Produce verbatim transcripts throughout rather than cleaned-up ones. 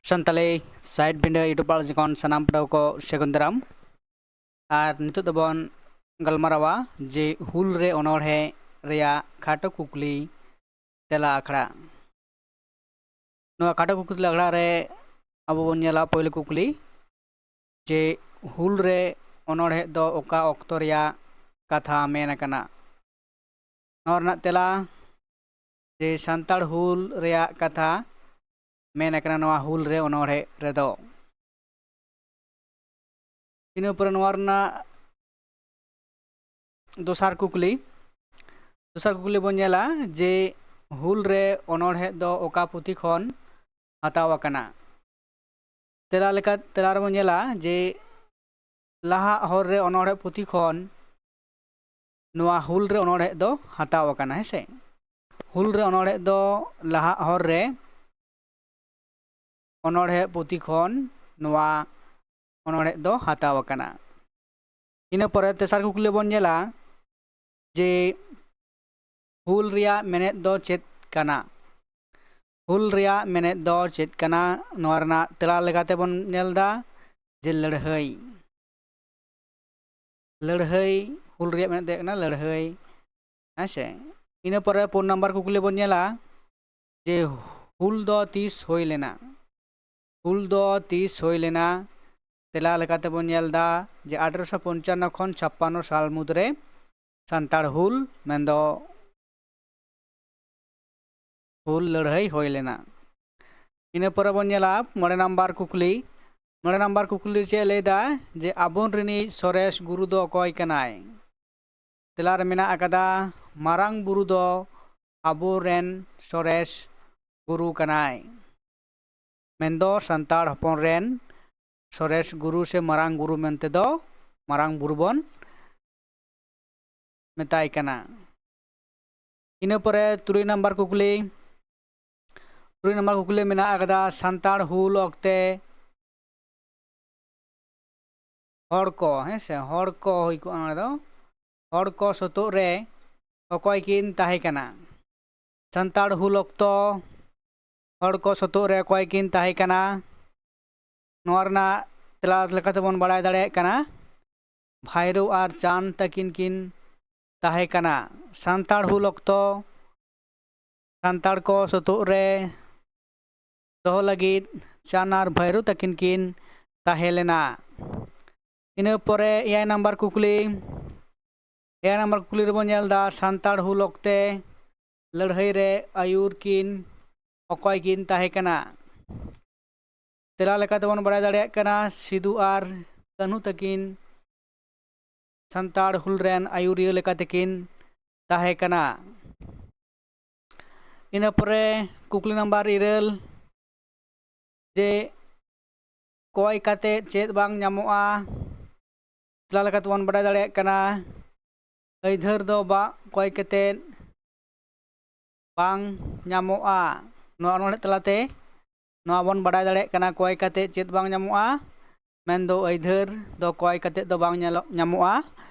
Santali side ᱵᱤᱸᱰᱟᱹ YouTube ᱯᱟᱲᱟᱜ ᱠᱷᱚᱱ ᱥᱟᱱᱟᱢ ᱯᱟᱹᱴᱷᱩᱣᱟᱹ ᱠᱚ ᱥᱟᱹᱜᱩᱱ ᱫᱟᱨᱟᱢ᱾ ᱟᱨ ᱱᱤᱛᱚᱜ ᱫᱚᱵᱚᱱ ᱜᱟᱞᱢᱟᱨᱟᱣᱟ ᱡᱮ ᱦᱩᱞ ᱨᱮ ᱚᱱᱚᱬᱦᱮ ᱨᱮᱭᱟᱜ ᱠᱷᱟᱴᱚ ᱠᱩᱠᱞᱤ ᱛᱮᱞᱟ ᱟᱠᱷᱲᱟ᱾ ᱱᱚᱣᱟ ᱠᱷᱟᱴᱚ ᱠᱩᱠᱞᱤ ᱛᱮᱞᱟ ᱟᱠᱷᱲᱟ ᱨᱮ ᱟᱵᱚ ᱵᱚᱱ ᱧᱮᱞᱟ ᱯᱳᱭᱞᱳ ᱠᱩᱠᱞᱤ, ᱡᱮ ᱦᱩᱞ ᱨᱮ ᱚᱱᱚᱬᱦᱮ ᱫᱚ ᱚᱠᱟ ᱚᱠᱛᱚ ᱨᱮᱭᱟᱜ ᱠᱟᱛᱷᱟ ᱢᱮᱱ ᱟᱠᱟᱱᱟ? ᱱᱚᱣᱟ ᱨᱮᱱᱟᱜ ᱛᱮᱞᱟ, ᱡᱮ ᱥᱟᱱᱛᱟᱲ ᱦᱩᱞ ᱨᱮᱭᱟᱜ ᱠᱟᱛᱷᱟ ᱢᱮᱱ ᱟᱠᱟᱱᱟ ᱱᱚᱣᱟ ᱦᱩᱞ ᱨᱮ ᱚᱱᱚᱬᱦᱮ ᱨᱮᱫᱚ᱾ ᱤᱱᱟᱹ ᱯᱚᱨᱮ ᱱᱚᱣᱟ ᱨᱮᱱᱟᱜ ᱫᱚᱥᱟᱨ ᱠᱩᱠᱞᱤ, ᱫᱚᱥᱟᱨ ᱠᱩᱠᱞᱤ ᱵᱚᱱ ᱧᱮᱞᱟ ᱡᱮ ᱦᱩᱞ ᱨᱮ ᱚᱱᱚᱬᱦᱮ ᱫᱚ ᱚᱠᱟ ᱯᱩᱛᱷᱤ ᱠᱷᱚᱱ ᱦᱟᱛᱟᱣ ᱟᱠᱟᱱᱟ? ᱛᱮᱞᱟ ᱞᱮᱠᱟ, ᱛᱮᱞᱟ ᱨᱮᱵᱚᱱ ᱧᱮᱞᱟ ᱡᱮ ᱞᱟᱦᱟᱜ ᱦᱚᱨ ᱨᱮ ᱚᱱᱚᱬᱦᱮ ᱯᱩᱛᱷᱤ ᱠᱷᱚᱱ ᱱᱚᱣᱟ ᱦᱩᱞ ᱨᱮ ᱚᱱᱚᱬᱦᱮ ᱫᱚ ᱦᱟᱛᱟᱣ ᱟᱠᱟᱱᱟ, ᱦᱮᱸ ᱥᱮ? ᱦᱩᱞ ᱨᱮ ᱚᱱᱚᱬᱦᱮ ᱫᱚ ᱞᱟᱦᱟᱜ ᱦᱚᱨ ᱨᱮ ᱚᱱᱚᱬᱦᱮ ᱯᱩᱛᱷᱤ ᱠᱷᱚᱱ ᱱᱚᱣᱟ ᱚᱱᱚᱬᱦᱮ ᱫᱚ ᱦᱟᱛᱟᱣ ᱟᱠᱟᱱᱟ᱾ ᱤᱱᱟᱹ ᱯᱚᱨᱮ ᱛᱮᱥᱟᱨ ᱠᱩᱠᱞᱤ ᱵᱚᱱ ᱧᱮᱞᱟ ᱡᱮ ᱦᱩᱞ ᱨᱮᱭᱟᱜ ᱢᱮᱱᱮᱛ ᱫᱚ ᱪᱮᱫ ᱠᱟᱱᱟ? ᱦᱩᱞ ᱨᱮᱭᱟᱜ ᱢᱮᱱᱮᱛ ᱫᱚ ᱪᱮᱫ ᱠᱟᱱᱟ? ᱱᱚᱣᱟ ᱨᱮᱱᱟᱜ ᱛᱮᱞᱟ ᱞᱮᱠᱟᱛᱮ ᱵᱚᱱ ᱧᱮᱞ ᱮᱫᱟ ᱡᱮ ᱞᱟᱹᱲᱦᱟᱹᱭ᱾ ᱞᱟᱹᱲᱦᱟᱹᱭ, ᱦᱩᱞ ᱨᱮᱭᱟᱜ ᱢᱮᱱᱮᱛ ᱫᱚ ᱦᱩᱭᱩᱜ ᱠᱟᱱᱟ ᱞᱟᱹᱲᱦᱟᱹᱭ, ᱦᱮᱸ ᱥᱮ? ᱤᱱᱟᱹ ᱯᱚᱨᱮ ᱯᱩᱱ ᱱᱟᱢᱵᱟᱨ ᱠᱩᱠᱞᱤ ᱵᱚᱱ ᱧᱮᱞᱟ ᱡᱮ ᱦᱩᱞ ᱫᱚ ᱛᱤᱥ ᱦᱩᱭ ᱞᱮᱱᱟ? ᱦᱩᱞ ᱫᱚ ᱛᱤᱥ ᱦᱩᱭ ᱞᱮᱱᱟ? ᱛᱮᱞᱟ ᱞᱮᱠᱟᱛᱮ ᱵᱚᱱ ᱧᱮᱞ ᱮᱫᱟ ᱡᱮ ᱟᱴᱷᱨᱚᱥᱚ ᱯᱚᱧᱪᱟᱱᱱᱚ ᱠᱷᱚᱱ ᱪᱷᱟᱯᱯᱟᱱᱱᱚ ᱥᱟᱞ ᱢᱩᱫᱽᱨᱮ ᱥᱟᱱᱛᱟᱲ ᱦᱩᱞ, ᱢᱮᱱᱫᱚ ᱦᱩᱞ ᱞᱟᱹᱲᱦᱟᱹᱭ ᱦᱩᱭ ᱞᱮᱱᱟ᱾ ᱤᱱᱟᱹ ᱯᱚᱨᱮ ᱵᱚᱱ ᱧᱮᱞᱟ ᱢᱚᱬᱮ ᱱᱟᱢᱵᱟᱨ ᱠᱩᱠᱞᱤ᱾ ᱢᱚᱬᱮ ᱱᱟᱢᱵᱟᱨ ᱠᱩᱠᱞᱤ ᱪᱮᱫ ᱞᱟᱹᱭ ᱮᱫᱟ? ᱡᱮ ᱟᱵᱚ ᱨᱤᱱᱤᱡ ᱥᱚᱨᱮᱥ ᱜᱩᱨᱩ ᱫᱚ ᱚᱠᱚᱭ ᱠᱟᱱᱟᱭ? ᱛᱮᱞᱟ ᱨᱮ ᱢᱮᱱᱟᱜ ᱟᱠᱟᱫᱟ, ᱢᱟᱨᱟᱝ ᱵᱩᱨᱩ ᱫᱚ ᱟᱵᱚᱨᱮᱱ ᱥᱚᱨᱮᱥ ᱜᱩᱨᱩ ᱠᱟᱱᱟᱭ᱾ ᱢᱮᱱᱫᱚ ᱥᱟᱱᱛᱟᱲ ᱦᱚᱯᱚᱱ ᱨᱮᱱ ᱥᱚᱨᱮᱥ ᱜᱩᱨᱩ ᱥᱮ ᱢᱟᱨᱟᱝ ᱜᱩᱨᱩ ᱢᱮᱱᱛᱮ ᱫᱚ ᱢᱟᱨᱟᱝ ᱵᱩᱨᱩ ᱵᱚᱱ ᱢᱮᱛᱟᱭ ᱠᱟᱱᱟ᱾ ᱤᱱᱟᱹ ᱯᱚᱨᱮ ᱛᱩᱨᱩᱭ ᱱᱟᱢᱵᱟᱨ ᱠᱩᱠᱞᱤ, ᱛᱩᱨᱩᱭ ᱱᱟᱢᱵᱟᱨ ᱠᱩᱠᱞᱤ ᱢᱮᱱᱟᱜ ᱟᱠᱟᱫᱟ, ᱥᱟᱱᱛᱟᱲ ᱦᱩᱞ ᱚᱠᱛᱮ ᱦᱚᱲ ᱠᱚ, ᱦᱮᱸ ᱥᱮ, ᱦᱚᱲ ᱠᱚ ᱦᱩᱭ ᱠᱚᱜᱼᱟ ᱱᱚᱰᱮ ᱫᱚ, ᱦᱚᱲ ᱠᱚ ᱥᱩᱛᱩᱜ ᱨᱮ ᱚᱠᱚᱭ ᱠᱤᱱ ᱛᱟᱦᱮᱸ ᱠᱟᱱᱟ? ᱥᱟᱱᱛᱟᱲ ᱦᱩᱞ ᱚᱠᱛᱚ ᱦᱚᱲ ᱠᱚ ᱥᱩᱛᱩᱜ ᱨᱮ ᱚᱠᱚᱭ ᱠᱤᱱ ᱛᱟᱦᱮᱸ ᱠᱟᱱᱟ? ᱱᱚᱣᱟ ᱨᱮᱱᱟᱜ ᱛᱮᱞᱟ ᱞᱮᱠᱟᱛᱮ ᱵᱚᱱ ᱵᱟᱲᱟᱭ ᱫᱟᱲᱮᱭᱟᱜ ᱠᱟᱱᱟ, ᱵᱷᱟᱭᱨᱳ ᱟᱨ ᱪᱟᱸᱫᱽ ᱛᱟᱹᱠᱤᱱ ᱠᱤᱱ ᱛᱟᱦᱮᱸ ᱠᱟᱱᱟ᱾ ᱥᱟᱱᱛᱟᱲ ᱦᱩᱞ ᱚᱠᱛᱚ ᱥᱟᱱᱛᱟᱲ ᱠᱚ ᱥᱩᱛᱩᱜ ᱨᱮ ᱫᱚᱦᱚ ᱞᱟᱹᱜᱤᱫ ᱪᱟᱸᱫᱽ ᱟᱨ ᱵᱷᱟᱭᱨᱳ ᱛᱟᱹᱠᱤᱱ ᱠᱤᱱ ᱛᱟᱦᱮᱸ ᱞᱮᱱᱟ᱾ ᱤᱱᱟᱹ ᱯᱚᱨᱮ ᱮᱭᱟᱭ ᱱᱟᱢᱵᱟᱨ ᱠᱩᱠᱞᱤ, ᱮᱭᱟᱭ ᱱᱟᱢᱵᱟᱨ ᱠᱩᱠᱞᱤ ᱨᱮᱵᱚᱱ ᱧᱮᱞ ᱮᱫᱟ, ᱥᱟᱱᱛᱟᱲ ᱦᱩᱞ ᱚᱠᱛᱮ ᱞᱟᱹᱲᱦᱟᱹᱭ ᱨᱮ ᱟᱹᱭᱩᱨ ᱠᱤᱱ ᱚᱠᱚᱭ ᱠᱤᱱ ᱛᱟᱦᱮᱸ ᱠᱟᱱᱟ? ᱛᱮᱞᱟ ᱞᱮᱠᱟᱛᱮᱵᱚᱱ ᱵᱟᱲᱟᱭ ᱫᱟᱲᱮᱭᱟᱜ ᱠᱟᱱᱟ, ᱥᱤᱫᱩ ᱟᱨ ᱠᱟᱹᱱᱦᱩ ᱛᱟᱹᱠᱤᱱ ᱥᱟᱱᱛᱟᱲ ᱦᱩᱞ ᱨᱮᱱ ᱟᱹᱭᱩᱨᱤᱭᱟᱹ ᱞᱮᱠᱟᱛᱮᱠᱤᱱ ᱛᱟᱦᱮᱸ ᱠᱟᱱᱟ᱾ ᱤᱱᱟᱹ ᱯᱚᱨᱮ ᱠᱩᱠᱞᱤ ᱱᱟᱢᱵᱟᱨ ᱤᱨᱟᱹᱞ, ᱡᱮ ᱠᱚᱭ ᱠᱟᱛᱮ ᱪᱮᱫ ᱵᱟᱝ ᱧᱟᱢᱚᱜᱼᱟ? ᱛᱮᱞᱟ ᱞᱮᱠᱟᱛᱮᱵᱚᱱ ᱵᱟᱰᱟᱭ ᱫᱟᱲᱮᱭᱟᱜ ᱠᱟᱱᱟ, ᱟᱹᱭᱫᱷᱟᱹᱨ ᱫᱚ ᱵᱟ ᱠᱚᱭ ᱠᱟᱛᱮ ᱵᱟᱝ ᱧᱟᱢᱚᱜᱼᱟ᱾ ᱱᱚᱣᱟ ᱚᱱᱚᱬᱦᱮ ᱛᱟᱞᱟᱛᱮ ᱱᱚᱣᱟ ᱵᱚᱱ ᱵᱟᱰᱟᱭ ᱫᱟᱲᱮᱭᱟᱜ ᱠᱟᱱᱟ, ᱠᱚᱭ ᱠᱟᱛᱮ ᱪᱮᱫ ᱵᱟᱝ ᱧᱟᱢᱚᱜᱼᱟ, ᱢᱮᱱᱫᱚ ᱟᱹᱭᱫᱷᱟᱹᱨ ᱫᱚ ᱠᱚᱭ ᱠᱟᱛᱮ ᱫᱚ ᱵᱟᱝ ᱧᱮᱞᱚᱜ ᱧᱟᱢᱚᱜᱼᱟ,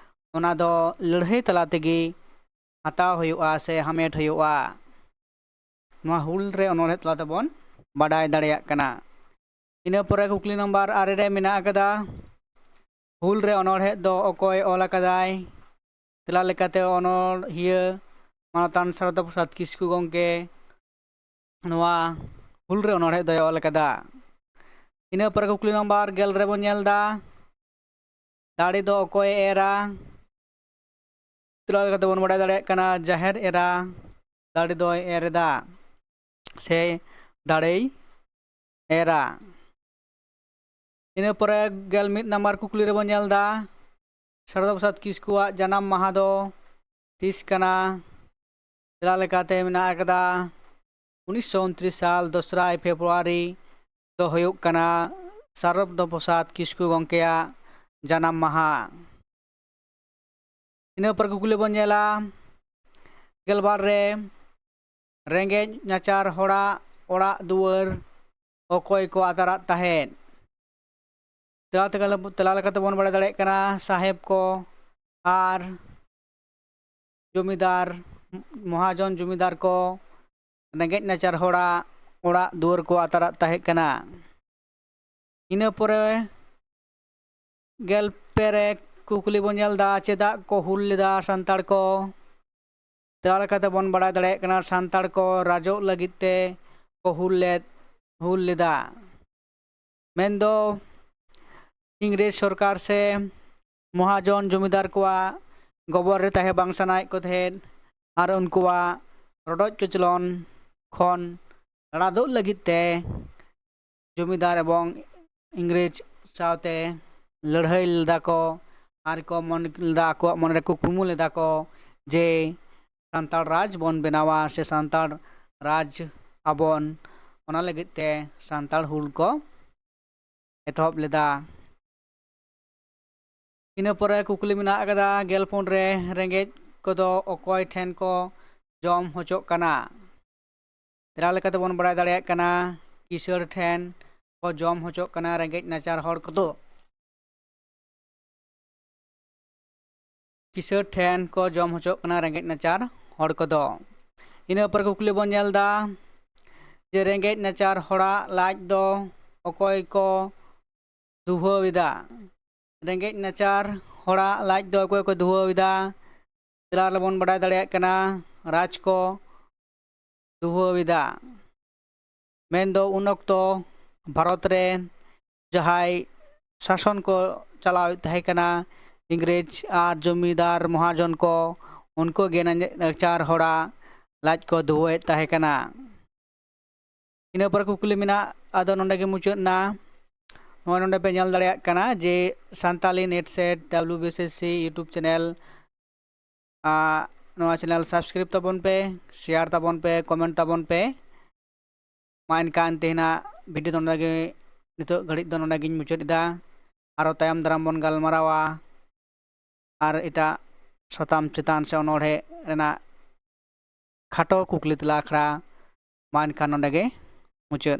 ᱚᱱᱟ ᱫᱚ ᱞᱟᱹᱲᱦᱟᱹᱭ ᱛᱟᱞᱟ ᱛᱮᱜᱮ ᱦᱟᱛᱟᱣ ᱦᱩᱭᱩᱜᱼᱟ ᱥᱮ ᱦᱟᱢᱮᱴ ᱦᱩᱭᱩᱜᱼᱟ᱾ ᱱᱚᱣᱟ ᱦᱩᱞ ᱨᱮ ᱚᱱᱚᱬᱦᱮ ᱛᱟᱞᱟ ᱛᱮᱵᱚᱱ ᱵᱟᱰᱟᱭ ᱫᱟᱲᱮᱭᱟᱜ ᱠᱟᱱᱟ᱾ ᱤᱱᱟᱹ ᱯᱚᱨᱮ ᱠᱩᱠᱞᱤ ᱱᱟᱢᱵᱟᱨ ᱟᱨᱮ ᱨᱮ ᱢᱮᱱᱟᱜ ᱟᱠᱟᱫᱟ, ᱦᱩᱞ ᱨᱮ ᱚᱱᱚᱬᱦᱮ ᱫᱚ ᱚᱠᱚᱭ ᱚᱞ ᱟᱠᱟᱫᱟᱭ? ᱛᱮᱞᱟ ᱞᱮᱠᱟᱛᱮ ᱚᱱᱚᱬᱦᱤᱭᱟᱹ ᱢᱟᱱᱚᱛᱟᱱ ᱥᱟᱨᱚᱫᱟ ᱯᱨᱚᱥᱟᱫᱽ ᱠᱤᱥᱠᱩ ᱜᱚᱢᱠᱮ ᱱᱚᱣᱟ ᱦᱩᱞ ᱨᱮ ᱚᱱᱚᱬᱦᱮ ᱫᱚᱭ ᱚᱞ ᱟᱠᱟᱫᱟ᱾ ᱤᱱᱟᱹ ᱯᱚᱨᱮ ᱠᱩᱠᱞᱤ ᱱᱟᱢᱵᱟᱨ ᱜᱮᱞ ᱨᱮᱵᱚᱱ ᱧᱮᱞ ᱮᱫᱟ, ᱫᱟᱲᱮ ᱫᱚ ᱚᱠᱚᱭᱮ ᱮᱨᱟ? ᱛᱮᱞᱟ ᱞᱮᱠᱟᱛᱮ ᱵᱚᱱ ᱵᱟᱲᱟᱭ ᱫᱟᱲᱮᱭᱟᱜ ᱠᱟᱱᱟ, ᱡᱟᱦᱮᱨ ᱮᱨᱟ ᱫᱟᱲᱮ ᱫᱚᱭ ᱮᱨ ᱮᱫᱟ ᱥᱮ ᱫᱟᱲᱮᱭ ᱮᱨᱟ᱾ ᱤᱱᱟᱹ ᱯᱚᱨᱮ ᱜᱮᱞ ᱢᱤᱫ ᱱᱟᱢᱵᱟᱨ ᱠᱩᱠᱞᱤ ᱨᱮᱵᱚᱱ ᱧᱮᱞ ᱮᱫᱟ, ᱥᱟᱨᱚᱫᱟ ᱯᱨᱚᱥᱟᱫᱽ ᱠᱤᱥᱠᱩᱣᱟᱜ ᱡᱟᱱᱟᱢ ᱢᱟᱦᱟ ᱫᱚ ᱛᱤᱥ ᱠᱟᱱᱟ? ᱛᱮᱞᱟ ᱞᱮᱠᱟᱛᱮ ᱢᱮᱱᱟᱜ ᱟᱠᱟᱫᱟ, ᱩᱱᱤᱥᱥᱚ ᱩᱱᱛᱨᱤᱥ ᱥᱟᱞ ᱫᱚᱥᱨᱟᱭ ᱯᱷᱮᱵᱽᱨᱩᱣᱟᱨᱤ ᱫᱚ ᱦᱩᱭᱩᱜ ᱠᱟᱱᱟ ᱥᱟᱨᱚᱫᱟ ᱯᱨᱚᱥᱟᱫᱽ ᱠᱤᱥᱠᱩ ᱜᱚᱢᱠᱮᱭᱟᱜ ᱡᱟᱱᱟᱢ ᱢᱟᱦᱟ᱾ ᱤᱱᱟᱹ ᱯᱚᱨᱮ ᱠᱩᱠᱞᱤ ᱵᱚᱱ ᱧᱮᱞᱟ, ᱜᱮᱞᱵᱟᱨ ᱨᱮ, ᱨᱮᱸᱜᱮᱡ ᱱᱟᱪᱟᱨ ᱦᱚᱲᱟᱜ ᱚᱲᱟᱜ ᱫᱩᱣᱟᱹᱨ ᱚᱠᱚᱭ ᱠᱚ ᱟᱛᱟᱨᱟᱜ ᱛᱟᱦᱮᱸᱫ? ᱛᱮᱞᱟ ᱛᱮ-, ᱛᱮᱞᱟ ᱞᱮᱠᱟᱛᱮ ᱵᱚᱱ ᱵᱟᱲᱟᱭ ᱫᱟᱲᱮᱭᱟᱜ ᱠᱟᱱᱟ, ᱥᱟᱦᱮᱵᱽ ᱠᱚ ᱟᱨ ᱡᱚᱢᱤᱫᱟᱨ, ᱢᱚᱦᱟᱡᱚᱱ ᱡᱚᱢᱤᱫᱟᱨ ᱠᱚ ᱨᱮᱸᱜᱮᱡ ᱱᱟᱪᱟᱨ ᱦᱚᱲᱟᱜ ᱚᱲᱟᱜ ᱫᱩᱣᱟᱹᱨ ᱠᱚ ᱟᱛᱟᱨᱟᱜ ᱛᱟᱦᱮᱸ ᱠᱟᱱᱟ᱾ ᱤᱱᱟᱹ ᱯᱚᱨᱮ ᱜᱮᱞ ᱯᱮ ᱨᱮ ᱠᱩᱠᱞᱤ ᱵᱚᱱ ᱧᱮᱞ ᱮᱫᱟ, ᱪᱮᱫᱟᱜ ᱠᱚ ᱦᱩᱞ ᱞᱮᱫᱟ ᱥᱟᱱᱛᱟᱲ ᱠᱚ? ᱛᱮᱞᱟ ᱞᱮᱠᱟᱛᱮ ᱵᱚᱱ ᱵᱟᱲᱟᱭ ᱫᱟᱲᱮᱭᱟᱜ ᱠᱟᱱᱟ, ᱥᱟᱱᱛᱟᱲ ᱠᱚ ᱨᱟᱡᱚᱜ ᱞᱟᱹᱜᱤᱫ ᱛᱮ ᱠᱚ ᱦᱩᱞ ᱞᱮᱫ, ᱦᱩᱞ ᱞᱮᱫᱟ᱾ ᱢᱮᱱᱫᱚ ᱤᱝᱨᱮᱡᱽ ᱥᱚᱨᱠᱟᱨ ᱥᱮ ᱢᱚᱦᱟᱡᱚᱱ ᱡᱚᱢᱤᱫᱟᱨ ᱠᱚᱣᱟᱜ ᱜᱚᱵᱚᱞ ᱨᱮ ᱛᱟᱦᱮᱸ ᱵᱟᱝ ᱥᱟᱱᱟᱭᱮᱫ ᱠᱚ ᱛᱟᱦᱮᱸᱫ ᱟᱨ ᱩᱱᱠᱩᱣᱟᱜ ᱨᱚᱰᱚᱡ ᱠᱚᱪᱞᱚᱱ ᱠᱷᱚᱱ ᱨᱟᱲᱟᱫᱚᱜ ᱞᱟᱹᱜᱤᱫ ᱛᱮ ᱡᱚᱢᱤᱫᱟᱨ ᱮᱵᱚᱝ ᱤᱝᱨᱮᱡᱽ ᱥᱟᱶᱛᱮ ᱞᱟᱹᱲᱦᱟᱹᱭ ᱞᱮᱫᱟ ᱠᱚ ᱟᱨ ᱠᱚ ᱢᱚᱱᱮ ᱞᱮᱫᱟ, ᱟᱠᱚᱣᱟᱜ ᱢᱚᱱᱮ ᱨᱮᱠᱚ ᱠᱩᱠᱢᱩ ᱞᱮᱫᱟ ᱠᱚ ᱡᱮ ᱥᱟᱱᱛᱟᱲ ᱨᱟᱡᱽ ᱵᱚᱱ ᱵᱮᱱᱟᱣᱟ ᱥᱮ ᱥᱟᱱᱛᱟᱲ ᱨᱟᱡᱽ ᱟᱵᱚᱱ, ᱚᱱᱟ ᱞᱟᱹᱜᱤᱫ ᱛᱮ ᱥᱟᱱᱛᱟᱲ ᱦᱩᱞ ᱠᱚ ᱮᱛᱚᱦᱚᱵ ᱞᱮᱫᱟ᱾ ᱤᱱᱟᱹ ᱯᱚᱨᱮ ᱠᱩᱠᱞᱤ ᱢᱮᱱᱟᱜ ᱟᱠᱟᱫᱟ, ᱜᱮᱞ ᱯᱩᱱ ᱨᱮ ᱨᱮᱸᱜᱮᱡ ᱠᱚᱫᱚ ᱚᱠᱚᱭ ᱴᱷᱮᱱ ᱠᱚ ᱡᱚᱢ ᱦᱚᱪᱚᱜ ᱠᱟᱱᱟ? ᱛᱮᱞᱟ ᱞᱮᱠᱟᱛᱮ ᱵᱚᱱ ᱵᱟᱲᱟᱭ ᱫᱟᱲᱮᱭᱟᱜ ᱠᱟᱱᱟ, ᱠᱤᱥᱟᱹᱬ ᱴᱷᱮᱱ ᱠᱚ ᱡᱚᱢ ᱦᱚᱪᱚᱜ ᱠᱟᱱᱟ ᱨᱮᱸᱜᱮᱡ ᱱᱟᱪᱟᱨ ᱦᱚᱲ ᱠᱚᱫᱚ᱾ ᱠᱤᱥᱟᱹᱬ ᱴᱷᱮᱱ ᱠᱚ ᱡᱚᱢ ᱦᱚᱪᱚᱜ ᱠᱟᱱᱟ ᱨᱮᱸᱜᱮᱡ ᱱᱟᱪᱟᱨ ᱦᱚᱲ ᱠᱚᱫᱚ᱾ ᱤᱱᱟᱹ ᱯᱚᱨᱮ ᱠᱩᱠᱞᱤ ᱵᱚᱱ ᱧᱮᱞ ᱮᱫᱟ ᱡᱮ ᱨᱮᱸᱜᱮᱡ ᱱᱟᱪᱟᱨ ᱦᱚᱲᱟᱜ ᱞᱟᱡ ᱫᱚ ᱚᱠᱚᱭ ᱠᱚ ᱫᱩᱦᱟᱹᱣ ᱮᱫᱟ? ᱨᱮᱸᱜᱮᱡ ᱱᱟᱪᱟᱨ ᱦᱚᱲᱟᱜ ᱞᱟᱡ ᱫᱚ ᱚᱠᱚᱭ ᱠᱚ ᱫᱩᱦᱟᱹᱣ ᱮᱫᱟ? ᱛᱮᱞᱟ ᱨᱮᱵᱚᱱ ᱵᱟᱰᱟᱭ ᱫᱟᱲᱮᱭᱟᱜ ᱠᱟᱱᱟ, ᱨᱟᱡᱽ ᱠᱚ ᱫᱩᱦᱟᱹᱣ ᱮᱫᱟ᱾ ᱢᱮᱱᱫᱚ ᱩᱱ ᱚᱠᱛᱚ ᱵᱷᱟᱨᱚᱛ ᱨᱮ ᱡᱟᱦᱟᱸᱭ ᱥᱟᱥᱚᱱ ᱠᱚ ᱪᱟᱞᱟᱣᱮᱫ ᱛᱟᱦᱮᱸ ᱠᱟᱱᱟ, ᱤᱝᱨᱮᱡᱽ ᱟᱨ ᱡᱚᱢᱤᱫᱟᱨ ᱢᱚᱦᱟᱡᱚᱱ ᱠᱚ, ᱩᱱᱠᱩ ᱜᱮ ᱨᱮᱸᱜᱮᱡ ᱱᱟᱪᱟᱨ ᱦᱚᱲᱟᱜ ᱞᱟᱡ ᱠᱚ ᱫᱩᱦᱟᱹᱣᱮᱫ ᱛᱟᱦᱮᱸ ᱠᱟᱱᱟ᱾ ᱤᱱᱟᱹ ᱯᱚᱨᱮ ᱠᱩᱠᱞᱤ ᱢᱮᱱᱟᱜ, ᱟᱫᱚ ᱱᱚᱰᱮ ᱜᱮ ᱢᱩᱪᱟᱹᱫ ᱮᱱᱟ᱾ ᱱᱚᱜᱼᱚᱭ ᱱᱚᱰᱮ ᱯᱮ ᱧᱮᱞ ᱫᱟᱲᱮᱭᱟᱜ ᱠᱟᱱᱟ ᱡᱮ Santali NET SET WBCSC YouTube channel, ᱟᱨ ᱱᱚᱣᱟ channel subscribe ᱛᱟᱵᱚᱱ ᱯᱮ, share ᱛᱟᱵᱚᱱ ᱯᱮ, comment ᱛᱟᱵᱚᱱ ᱯᱮ᱾ ᱢᱟ ᱮᱱᱠᱷᱟᱱ ᱛᱮᱦᱮᱧᱟᱜ video ᱫᱚ ᱱᱚᱰᱮ ᱜᱮ, ᱱᱤᱛᱚᱜ ᱜᱷᱟᱹᱲᱤᱡ ᱫᱚ ᱱᱚᱰᱮ ᱜᱤᱧ ᱢᱩᱪᱟᱹᱫ ᱮᱫᱟ᱾ ᱟᱨᱚ ᱛᱟᱭᱚᱢ ᱫᱟᱨᱟᱢ ᱵᱚᱱ ᱜᱟᱞᱢᱟᱨᱟᱣᱟ ᱟᱨ ᱮᱴᱟᱜ ᱥᱟᱛᱟᱢ ᱪᱮᱛᱟᱱ ᱥᱮ ᱚᱱᱚᱬᱦᱮ ᱨᱮᱱᱟᱜ ᱠᱷᱟᱴᱚ ᱠᱩᱠᱞᱤ ᱛᱮᱞᱟ ᱟᱠᱷᱲᱟ᱾ ᱢᱟ ᱮᱱᱠᱷᱟᱱ ᱱᱚᱰᱮ ᱜᱮ ᱢᱩᱪᱟᱹᱫ᱾